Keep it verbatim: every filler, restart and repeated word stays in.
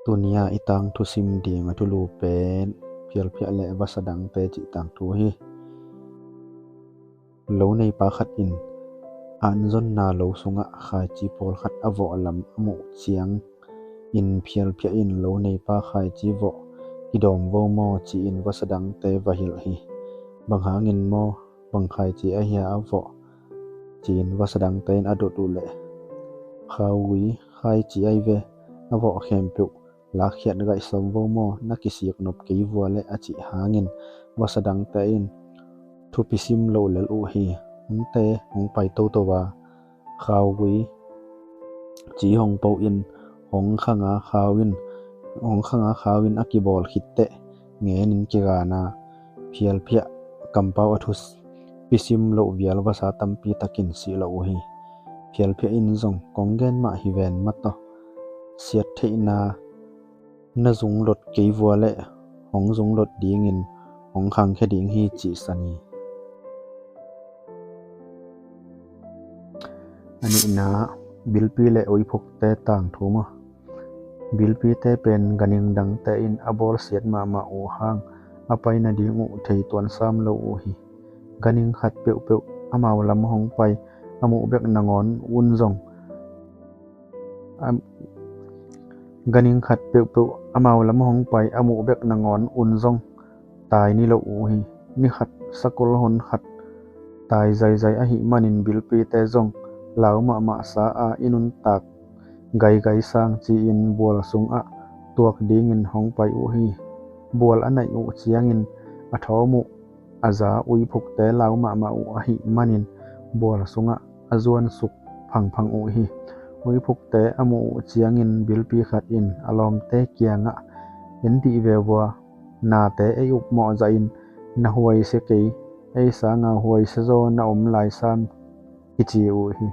Tuni-a i tangthu sim ding a thulu pen Phialphiah le Vasa Dangte cih tangthu hi. Lo neipa khat in an zonna lo sungah khaici pawlkhat a vawh lam a muh ciangin Phialphiah in lo neipa khaici vawh kidawm vo maw ci-in Vasa Dangte va hilh hi. Bang hangin maw, bang khaici ahia a vawh ci-in Vasa Dangte in a dot uh leh, khaugui khaici ahi ve, a vawh khempeuh lakkhiat gaihsawm vo maw, na kisik nop kei vua leh a cih hangin Vasa Dangte in thupi sim loh lel uh hi. Hunte hong pai toto a, khaugui ci hong po in hong khanga khau in hong khanga khau in a kibawl khit teh ngenin kigan a, Phialphiah kampau a thupi sim loh vial vasa tampi takin sih lo uh hi. Phialphiah in zong kong gen mah hi ven mataw, siat theihna na zunglot kei vua leh hong zunglot dingin hong khangkhia ding hi cihsan hi. A nihna, bilpi le uiphukte tangthu maw. Bilpite pen ganhing dangte in a bawlsiat mahmah uh hang a pai nading uh thei tuansam lo uh hi. Ganhing khat peuhpeuh amau lam hong pai a muh bek nangawn un zong a ganhing khat peuhpeuh amau lam hong pai a muh bek nangawn un zong tai ni lo uh hi. Ni khat sakol hon khat tai zaizai ahih manin bilpite zong lau mahmah sa a, i nuntak gaigai sang ci-in bual sungah tuak dingin hong pai uh hi. Bual a naih uh ciangin a thawm uh a za uiphukte lau mahmah uh ahih manin bual sungah a zuan suk phangphang uh hi. Uiphukte a muh uh ciangin bilpi khat in a lawmte kiangah, en dih ve vua, nate ei upmawh zahin na huaisia kei, ei sanga huaisia zaw na om lai sam, kici uh hi.